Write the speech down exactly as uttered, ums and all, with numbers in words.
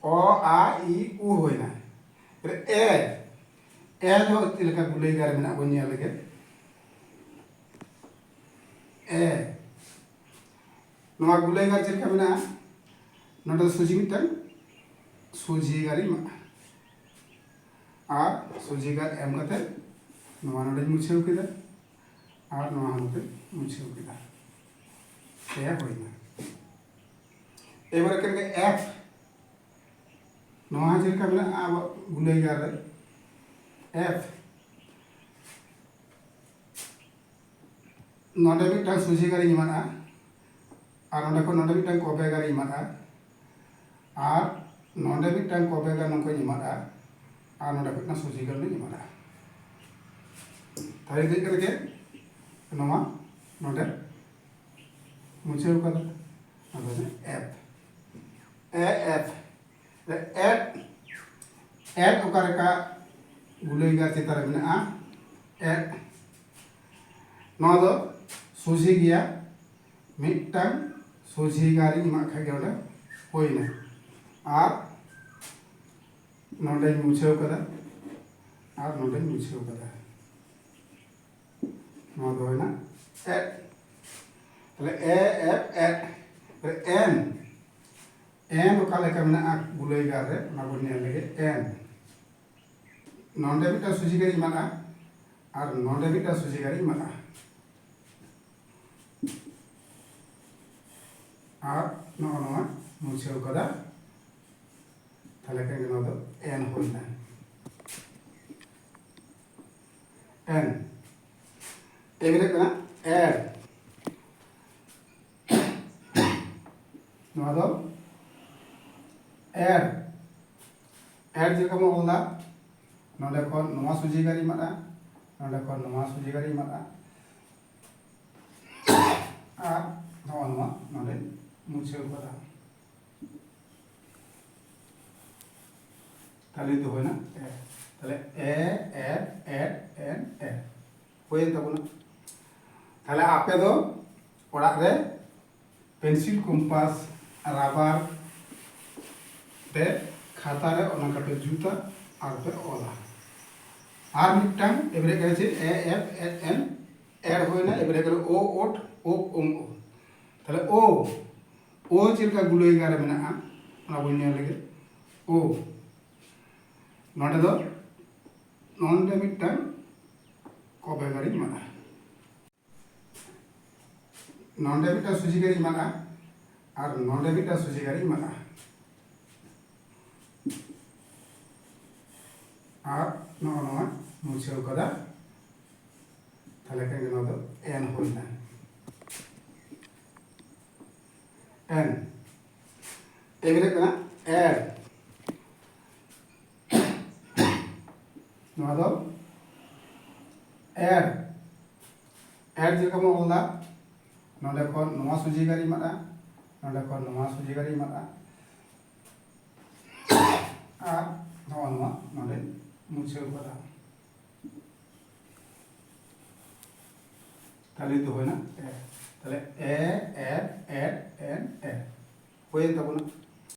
ᱚ, ᱟ, ᱤ, ᱩ ᱦᱩᱭᱱᱟ᱾ ᱮ, ᱮ ᱫᱚ ᱪᱮᱫ ᱞᱮᱠᱟ ᱜᱩᱞᱟᱹᱭ ᱜᱟᱨ ᱢᱮᱱᱟᱜ ᱵᱚᱱ ᱧᱮᱞ ᱞᱮᱜᱮ᱾ ᱮ, ᱱᱚᱣᱟ ᱜᱩᱞᱟᱹᱭ ᱜᱟᱨ ᱪᱮᱫ ᱞᱮᱠᱟ ᱢᱮᱱᱟᱜᱼᱟ? ᱱᱚᱰᱮ ᱥᱚᱡᱷᱮ ᱢᱤᱫᱴᱟᱝ ᱥᱚᱡᱷᱮ ᱜᱟᱨᱤᱧ ᱮᱢᱟᱜᱼᱟ, ᱟᱨ ᱥᱚᱡᱷᱮ ᱜᱟᱨ ᱮᱢ ᱠᱟᱛᱮ ᱱᱚᱣᱟ ᱱᱚᱰᱮᱧ ᱢᱩᱪᱷᱟᱹᱣ ᱠᱮᱫᱟ, ᱟᱨ ᱱᱚᱣᱟ ᱦᱚᱸ ᱱᱚᱰᱮᱧ ᱢᱩᱪᱷᱟᱹᱣ ᱠᱮᱫᱟ᱾ ᱮ ᱦᱩᱭᱱᱟ᱾ ᱮᱵᱟᱨᱮ ᱠᱟᱱ ᱜᱮ ᱮᱯᱷ, ᱱᱚᱣᱟ ᱦᱚᱸ ᱪᱮᱫ ᱞᱮᱠᱟ ᱢᱮᱱᱟᱜᱼᱟ ᱟᱵᱚᱣᱟᱜ ᱜᱩᱞᱟᱹᱭ ᱜᱟᱨ ᱨᱮ? ᱮᱯᱷ, ᱱᱚᱰᱮ ᱢᱤᱫᱴᱟᱝ ᱥᱚᱡᱷᱮ ᱜᱟᱨᱤᱧ ᱮᱢᱟᱫᱼᱟ, ᱟᱨ ᱱᱚᱰᱮ ᱠᱷᱚᱱ ᱱᱚᱰᱮ ᱢᱤᱫᱴᱟᱝ ᱠᱚᱵᱮ ᱜᱟᱨᱤᱧ ᱮᱢᱟᱫᱼᱟ, ᱟᱨ ᱱᱚᱰᱮ ᱢᱤᱫᱴᱟᱝ ᱠᱚᱵᱮ ᱜᱟᱨ ᱱᱚᱝᱠᱟᱧ ᱮᱢᱟᱫᱼᱟ, ᱟᱨ ᱱᱚᱰᱮ ᱢᱤᱫᱴᱟᱝ ᱥᱚᱡᱷᱮ ᱜᱟᱨ ᱞᱤᱧ ᱮᱢᱟᱫᱼᱟ᱾ ᱛᱟᱦᱞᱮ ᱪᱮᱫ ᱠᱟᱱᱟ ᱪᱮᱫ? ᱱᱚᱣᱟ ᱱᱚᱰᱮ ᱢᱩᱪᱷᱟᱹᱣ ᱠᱟᱫᱟ, ᱟᱫᱚ ᱮᱯᱷ, ᱮ ᱮᱯᱷ᱾ ᱮᱰ, ᱮᱰ ᱚᱠᱟ ᱞᱮᱠᱟ ᱜᱩᱞᱟᱹᱭ ᱜᱟᱨ ᱪᱮᱛᱟᱱ ᱨᱮ ᱢᱮᱱᱟᱜᱼᱟ, ᱮᱰ, ᱱᱚᱣᱟ ᱫᱚ ᱥᱚᱡᱷᱮ ᱜᱮᱭᱟ, ᱢᱤᱫᱴᱟᱝ ᱥᱚᱡᱷᱮ ᱜᱟᱨᱤᱧ ᱮᱢᱟᱜ ᱠᱷᱟᱡ ᱜᱮ ᱚᱸᱰᱮ ᱦᱩᱭᱱᱟ᱾ ᱟᱨ ᱱᱚᱰᱮᱧ ᱢᱩᱪᱷᱟᱹᱣ ᱠᱟᱫᱟ, ᱟᱨ ᱱᱚᱰᱮᱧ ᱢᱩᱪᱷᱟᱹᱣ ᱠᱟᱫᱟ᱾ ᱱᱚᱣᱟ ᱫᱚ ᱦᱩᱭᱱᱟ ᱮᱰ᱾ ᱛᱟᱦᱞᱮ ᱮ ᱮᱯᱷ ᱮᱰ᱾ ᱮᱱ, ᱮᱱ ᱚᱠᱟ ᱞᱮᱠᱟ ᱢᱮᱱᱟᱜᱼᱟ ᱜᱩᱞᱟᱹᱭ ᱜᱟᱨ ᱨᱮ, ᱚᱱᱟ ᱵᱚᱱ ᱧᱮᱞ ᱞᱮᱜᱮ᱾ ᱮᱱ, ᱱᱚᱰᱮ ᱢᱤᱫᱴᱟᱝ ᱥᱚᱡᱷᱮ ᱜᱟᱨᱤᱧ ᱮᱢᱟᱜᱼᱟ, ᱟᱨ ᱱᱚᱰᱮ ᱢᱤᱫᱴᱟᱝ ᱥᱚᱡᱷᱮ ᱜᱟᱨᱤᱧ ᱮᱢᱟᱜᱼᱟ, ᱟᱨ ᱱᱚᱜᱼᱚ ᱱᱚᱣᱟ ᱢᱩᱪᱷᱟᱹᱣ ᱠᱟᱫᱟ᱾ ᱛᱟᱦᱞᱮ ᱠᱷᱟᱱ ᱜᱮ ᱱᱚᱣᱟ ᱫᱚ ᱮᱱ ᱦᱩᱭᱱᱟ᱾ ᱮᱱ, ᱮ ᱦᱩᱭᱩᱜ ᱠᱟᱱᱟ ᱮᱰ᱾ ᱱᱚᱣᱟ ᱫᱚ ᱮᱰ, ᱮᱰ ᱪᱮᱫ ᱞᱮᱠᱟ ᱵᱚᱱ ᱚᱞ ᱫᱟ? ᱱᱚᱰᱮ ᱠᱷᱚᱱ ᱱᱚᱣᱟ ᱥᱚᱡᱷᱮ ᱜᱟᱨᱤᱧ ᱮᱢᱟᱫᱼᱟ, ᱱᱚᱰᱮ ᱠᱷᱚᱱ ᱱᱚᱣᱟ ᱥᱚᱡᱷᱮ ᱜᱟᱨᱤᱧ ᱮᱢᱟᱫᱼᱟ, ᱟᱨ ᱱᱚᱜᱼᱚ ᱱᱚᱣᱟ ᱱᱚᱰᱮᱧ ᱢᱩᱪᱷᱟᱹᱣ ᱠᱟᱫᱟ᱾ ᱛᱟᱦᱞᱮ ᱱᱤᱛᱚᱜ ᱦᱩᱭᱱᱟ ᱮ᱾ ᱛᱟᱦᱞᱮ ᱮ, ᱮ, ᱮ, ᱮ, ᱮ ᱦᱩᱭᱮᱱ ᱛᱟᱵᱚᱱᱟ᱾ ᱛᱟᱦᱞᱮ ᱟᱯᱮ ᱫᱚ ᱚᱲᱟᱜ ᱨᱮ ᱯᱮᱱᱥᱤᱞ, ᱠᱚᱢᱯᱟᱥ, ᱨᱟᱵᱟᱨ, ᱛᱮ ᱠᱷᱟᱛᱟ ᱨᱮ ᱚᱱᱟ ᱠᱟᱛᱮ ᱡᱩᱛᱟ ᱟᱨ ᱯᱮ ᱚᱞᱟ᱾ ᱟᱨ ᱢᱤᱫᱴᱟᱝ ᱮᱵᱟᱨᱮ ᱠᱟᱱᱟ ᱪᱮᱫ? ᱮ ᱮᱯ ᱮᱰ ᱮᱱ ᱮᱰ ᱦᱩᱭᱱᱟ, ᱮᱵᱟᱨᱮ ᱠᱟᱱᱟ ᱳ ᱳᱴ ᱳ ᱳᱝ ᱳ᱾ ᱛᱟᱦᱞᱮ ᱳ, ᱳ ᱪᱮᱫ ᱞᱮᱠᱟ ᱜᱩᱞᱟᱹᱭ ᱜᱟ ᱨᱮ ᱢᱮᱱᱟᱜᱼᱟ ᱚᱱᱟ ᱵᱚᱱ ᱧᱮᱞ ᱞᱮᱜᱮ᱾ ᱳ ᱱᱚᱰᱮ ᱫᱚ ᱱᱚᱰᱮ ᱢᱤᱫᱴᱟᱝ ᱠᱚᱵᱮ ᱜᱟᱨᱤᱧ ᱮᱢᱟᱜᱼᱟ, ᱱᱚᱰᱮ ᱢᱤᱫᱴᱟᱝ ᱥᱩᱡᱤ ᱜᱟᱨᱤᱧ ᱮᱢᱟᱜᱼᱟ, ᱟᱨ ᱱᱚᱰᱮ ᱢᱤᱫᱴᱟᱝ ᱥᱩᱡᱤ ᱜᱟᱨᱤᱧ ᱮᱢᱟᱜᱼᱟ᱾ ᱟᱨ ᱱᱚᱜᱼᱚ ᱱᱚᱣᱟ ᱢᱩᱪᱷᱟᱹᱣ ᱠᱟᱫᱟ, ᱛᱟᱦᱞᱮ ᱠᱷᱟᱱ ᱜᱮ ᱱᱚᱣᱟ ᱫᱚ ᱮᱱ ᱦᱩᱭᱱᱟ᱾ ᱮᱱ ᱮᱵᱟᱨᱮ ᱠᱟᱱᱟ ᱮᱰ, ᱱᱚᱣᱟ ᱫᱚ ᱮᱰ, ᱮᱰ ᱪᱮᱫ ᱞᱮᱠᱟ ᱵᱚᱱ ᱚᱞ ᱫᱟ? ᱱᱚᱰᱮ ᱠᱷᱚᱱ ᱱᱚᱣᱟ ᱥᱩᱡᱤ ᱜᱟᱨᱤᱧ ᱮᱢᱟᱜᱼᱟ, ᱱᱚᱰᱮ ᱠᱷᱚᱱ ᱱᱚᱣᱟ ᱥᱩᱡᱤ ᱜᱟᱨᱤᱧ ᱮᱢᱟᱜᱼᱟ, ᱟᱨ ᱱᱚᱜᱼᱚ ᱱᱚᱣᱟ ᱱᱚᱰᱮᱧ ᱢᱩᱪᱷᱟᱹᱣ ᱠᱟᱫᱟ᱾ ᱛᱟᱦᱞᱮ ᱫᱚ ᱦᱩᱭᱱᱟ ᱮ, ᱛᱟᱦᱞᱮ ᱮ ᱮᱰ ᱮᱰ ᱮᱱ ᱮᱰ ᱦᱩᱭᱮᱱ ᱛᱟᱵᱚᱱᱟ᱾